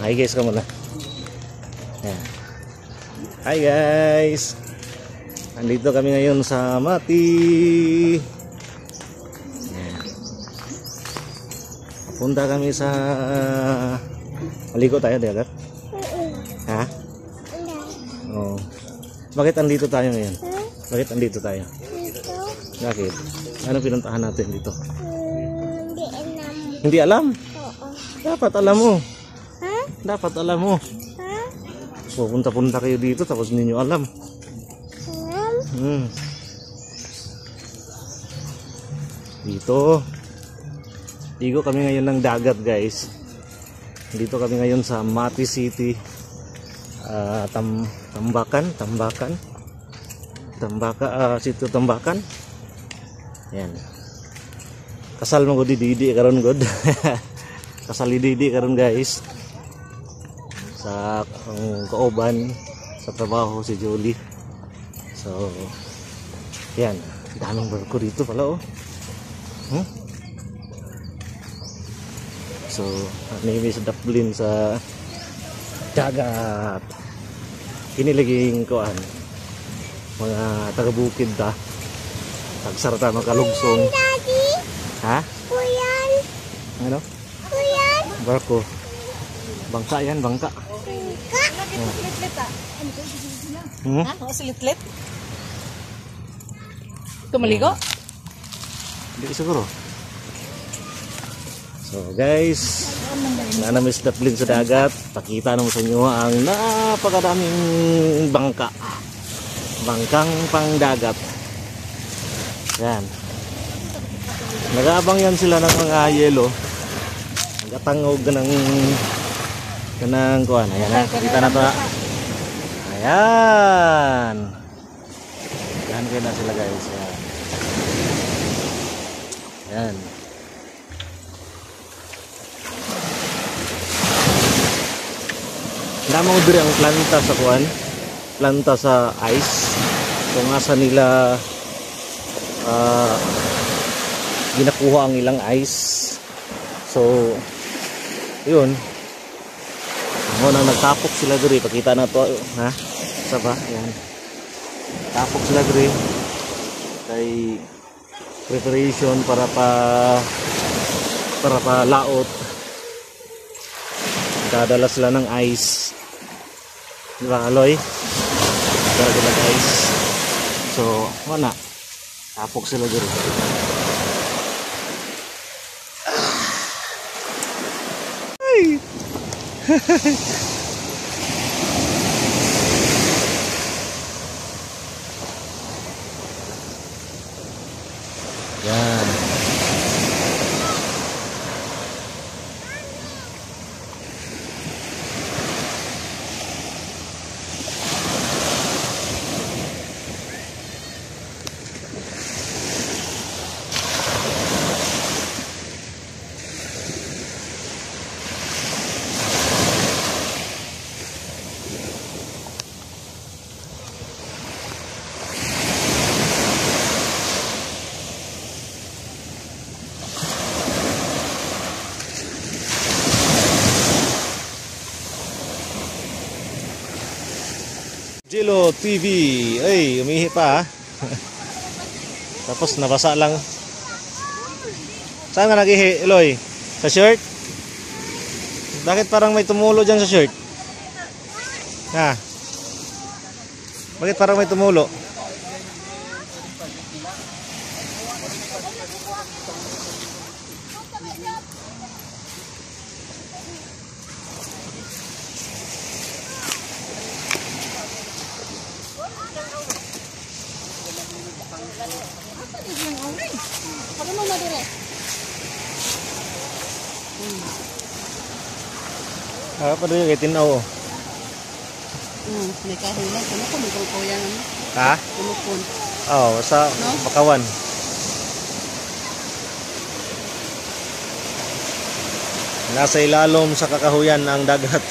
Hi guys ka muna. Ayan. Hi guys. Andito kami ngayon sa Mati. Ayan. Punta kami sa maligo tayo, dagat. Ha? Oh. Bakit andito tayo ngayon? Bakit andito tayo? Bakit? Ano pinuntahan natin dito? Hindi alam. Hindi alam? Oo. Dapat alam mo. Ha? Dapat alam mo. Ha? Pupunta-punta kayo dito tapos hindi nyo alam. Alam? Dito. Ligo kami ngayon ng dagat, guys. Dito kami ngayon sa Mati City. Tambakan, Tambakan. Tambaka, Sitio Tambakan. Ayan. Kasal mo ko di Didi karon god. Kasal di Didi karon, guys. Sa ang kauban sa trabaho si Julie. So, yan. Daming barko dito pala, oh. So, name sa Dublin sa dagat. Kini laging kuan. Mga taga-bukid ta. Tagsarta makalugsong. Daddy? Ha? Kuyan? Ano? Kuyan? Barko. Bangka yan, bangka. Bangka? Hmm? Ha? O, silitlit? Tumaligo? Hindi siguro. So guys, na Miss Dublin sa dagat. Pakita naman sa inyo ang napakadaming bangka. Bangkang pangdagat. Yan. Nag-aabang yan sila ng mga yelo. Nagatangog ng kanang kuan. Ayan na, kita na to. Ayan. Yan kayo na sila, guys. Ayan. Ayan. Damo diri ang planta sa kuan. Planta sa ice. Kung asa nila ginakuha ang ilang ice. So, yun. Mo nang nagtapok sila diri, pakita na to, ha? Sa ba? Ayan. Tapok sila diri kay preparation para pa laot. Dadala sila ng ice. Di ba, Aloy? Dala sila ng ice. So, wala. Tapok sila diri. Ay! Yan. Jilo TV. Ay, umihi pa, ah. Tapos nabasa lang. Saan ka nag-ihi, Eloy? Sa shirt? Bakit parang may tumulo dyan sa shirt? Ha? Bakit parang may tumulo? Ah, pa doon kay tinaw. May kahoy lang. Ano ko may kuya ano? Ha? Kumukon. Oh, sa No? Bakawan. Nasa ilalom sa kakahuyan ang dagat.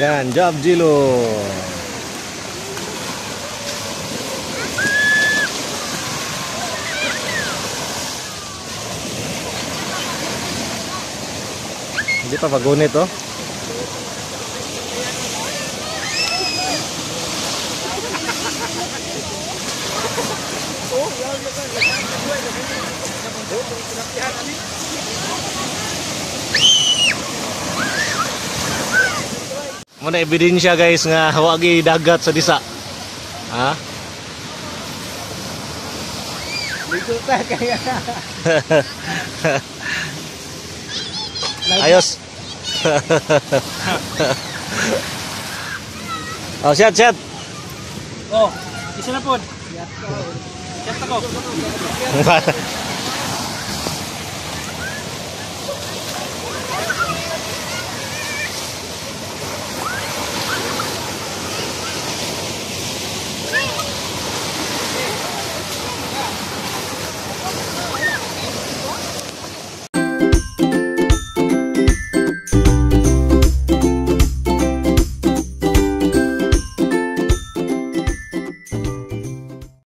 Yan, job Jilo. Hindi pa pagunit oh. Muna ebidensya guys nga wagi dagat sa disa. Ha? Ligo ta kaya. Ayos. Oh, shot, shot. Oh, isa na pod. Chat ako.